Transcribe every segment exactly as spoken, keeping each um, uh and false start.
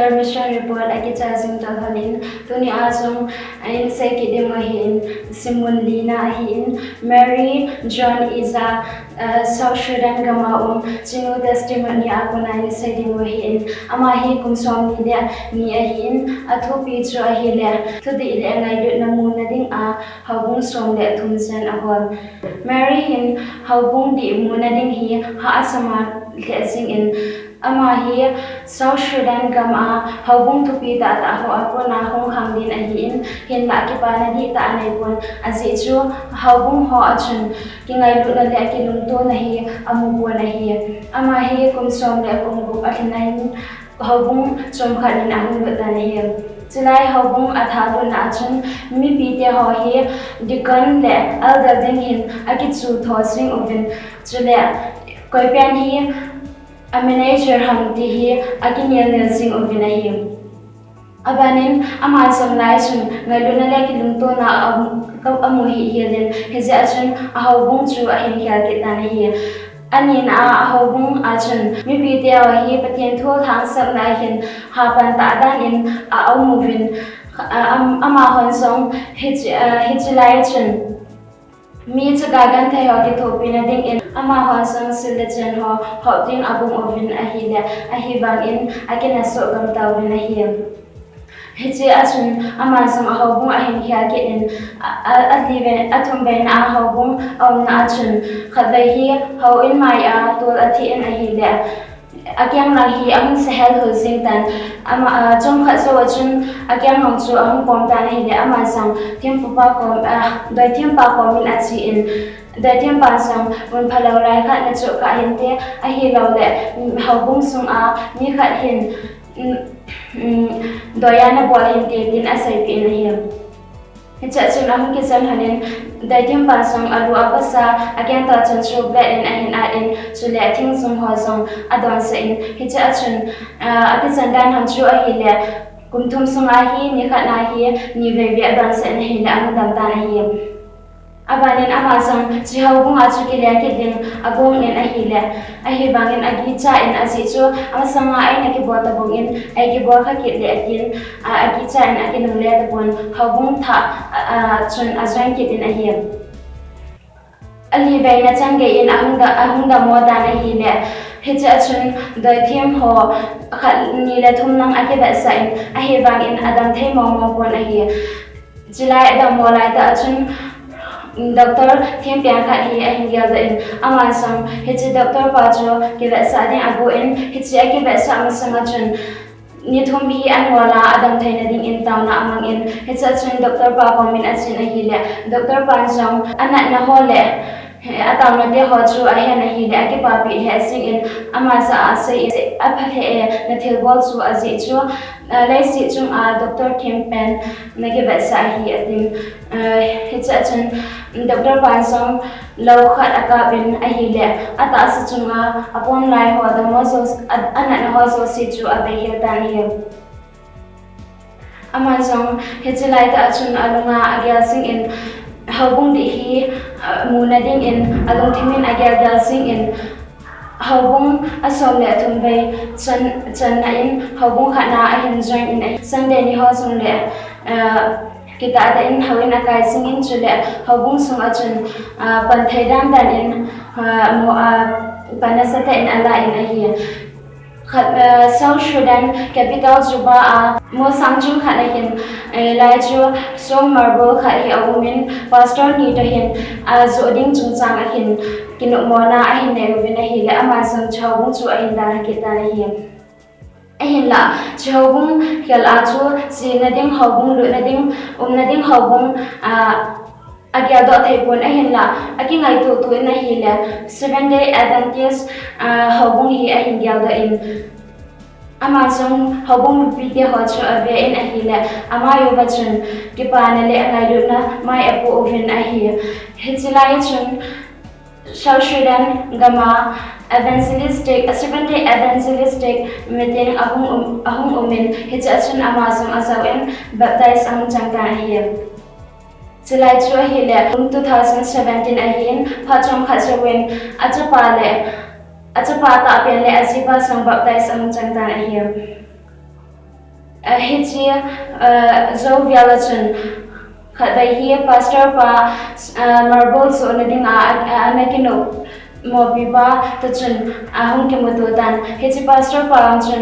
Mission report akichai jing toh lhon in, tuni a jong in sei kit ding u ahin, simmun lina ahin, Mary John Iza, uh, South Sudan gam a um, chinu testimony a kona in sei ding u ahin, ama hi kum som ni le ni ahin, athupi chu ahile, thudih le ngailutna muna ding a, houbung som le thum jen ahol. Mary hin houbung dih muna ding hi hahsa ma lheh jing in, ama hi South Sudan gam a houbung thupi tahtah ho a kona hung khang din ahin, hinlah kipana dihtah anei pon, ajeh chu houbung ho a chun kingailutna le kilungtona hi amu pon ahi. Ama hi kum som le kum gup alhin ahin, houbung chomkhat in ahung lut tan ahi. Chulai houbung athah lutna a chun mipite ho hi deacon le elder ding hin akichu tho jing uvin, chule koipen hi a manager ham ti hi akinel nel jing uvin ahi. Abanin ama jong lai chun ngailutna le kilungtona amu, amu hih hel in, hijeh a chun ahoubung chu ahin khel kit tan ahi. Anina a, ahoubung a chun mipite ho hi Pathen thu lhangsapna hin hapan tah dan in aum uvin, a, am-, amahon jong hiche, a, hiche lai chun mi chaga genthei ho kithopina ding in amahon jong sil le chen ho hop ding abung uvin ahile, ahivangin akinah soh gam tauvin ahi. Hiche a chun ama jong ahoubung ahin khel kit in, a, a, ali vei, athum veina a houbung aumna a chun khatvei hi houin mai a tol athi in ahile, akeng lang hi ahung sahel hul jing tan, ama, a, chomkhat jou a chun akeng lang chu ahung pom tan ahile, ama jong thempupa kom, a, doithempa kom in ache in, doithempan jong mun phalou lai khat nachoh kah hinte, ahilouleh, mm, houbung sung a mi khat hin, mm, mm, doi a nabol hinte tin aseipeh in ahi. Hichea chun ahung kichen lhon in, doithempan jong alu avasa, akeng tah chun shoe blade in ahin at in, chule thing jung ho jong adonsah in, hichea chun, ah, akichen dan lhon chu ahile, kum thum sunga hi, nikhat na hi, ni veivei adonsah in ahile, ahung dam tan ahi. Abanin ama jong hiche houbung a chu kile kit ding agong in ahile, ahivangin akicha in ajeh chu amasanga eina kibol tabang in, eikibol kha kit le atin, a, akicha in akinungle tapon, houbung thah a, a, chun ajoin kit in ahi. Ali veina chan gei in ahung da, ahung dammo tan ahile, hichea chun doithem ho khat ni le thum lang akivetsah in, ahivangin adam thei mong mong pon ahi. Chulai adammo laitah a chun, doctor thempen khat hi ahin geldoh in, aman jong hiche doctor pa chu kivetsah ding agon, hiche akivetsah masanga chun, ni thum hi angola adam theina dingin taona amang in, hichea chun doctor pa komin achen ahile, doctor pan jong anatna ho le ataona te ho chu ahen ahile, akipapi lheh jingin, ama jah a asei in, apha lheh e, nathilbol chu ajeh chu, ah, leiset chunga doctor thempen nakivetsah ahi atin, ah, hichea chun doctor pan jong lou khat akap in ahile, atahsa chunga apon lai ho, adammo jouse, a, anatna ho jouse chu aveihel tan ahi. Aman jong hiche laitah a chun alunga agel jingin, houbung dih hi, ah, muna dingin alungthim in agel gel jingin, houbung asom le thum vei chan, channa in houbung khatna ahin join in, Sunday ni ho jong le, ah, kitah tah in houin akai jingin, chule houbung sunga chun, ah, pan thei dan dan in, ah, mo, ah, pan nasatah in ala in ahi. Khat, ah, South Sudan capital Juba a mol sang chung khat ahin, eh, lai chu stone marble khat hi aumin, pastor ni toh hin, ah, joh ding chungchang ahin kinopmona ahin nei uvin ahile, aman jong hiche houbung chu ahin dalha kit tan ahi. Ahinlah, hiche houbung khel a chu chena ding houbung, lutna ding, umna ding houbung, ah, ageldoh thei pon, ahinlah akingaito to in ahile, Seventh Day Adventist, ah, houbung hi ahin geldoh in, ama jong houbung mipite ho chu ave in ahile, ama jouva chun kipana le angailutna mai apoh uvin ahi. Hiche lai chun South Sudan gam a evangelistic, a Seventh Day Evangelistic meeting ahung um, ahung umin, hichea chun ama jong ajao in baptize ahung chang tan ahi. Chulai chu ahile, kum two thousand seventeen ahin, phat chomkhat jouvin, achapa le, achapa tahpen le ajipa jong baptize ahung chang tan ahi. Hiche jou vel a chun khatvei hi pastor pa marble sohna dinga ana kinop mopi pa toh chun ahung kimuto tan. Hiche pastor pa chun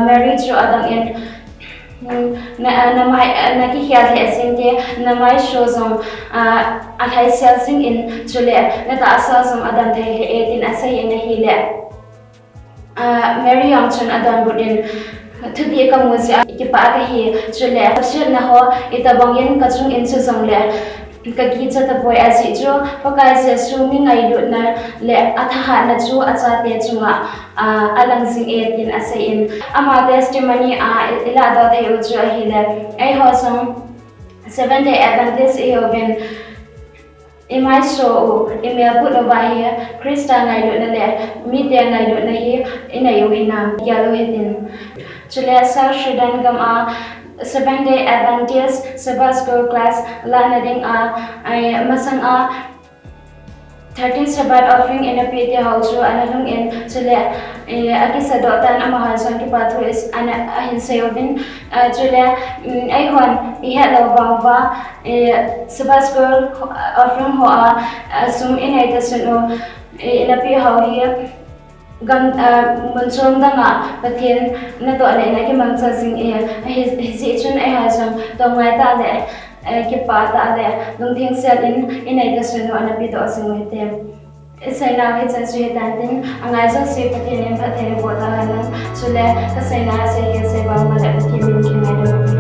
Mary chu adong in, na kikhel lheh jeng te, namai so jong alhaisel jing in, chule natahsa jong adamthei lheh e, tin asei in ahile, Mary jong chun adonbut in, thupeh kamu jeh a kipah kahi, chule kasilna ho itobang in kachung in chu jongle kakicha tapoi, ajeh chu Pakai Jesu mi ngailutna le athahatna chu achate chunga alang jing e, tin asei in, ama testimony a ilahdoh thei u chu ahile, eiho jong Seventh Day Adventist ihiuvin, imai so u, imelput uva hi Christa ngailutna le mite ngailutna hi inei u hinam, gel u hitin. Chule South Sudan gam a Seventh Day Adventist Sabbath School class lahna dinga masanga thirteenth Sabbath offering eina peh te ho chu ana lhung in, chule akisadoh tan, amaho jong kipa thu ahin sei uvin, chule eihon ihet lou vang uva Sabbath School offering ho a sum inei tohsun u, eina peh ho hi gam, mun chom danga Pathen natoh le na kimangcha jing e, hijeh chun eiho jong tomngai tah le kipah tah le lungthengsel in inei tohsun u ana pedoh jing u hite. Iseinau hichan chu hitan tin, angai jouse Pathen in phatthei naboh tahen lang, chule kaseina asei khel sei vang uva le Pathen min kingaidoh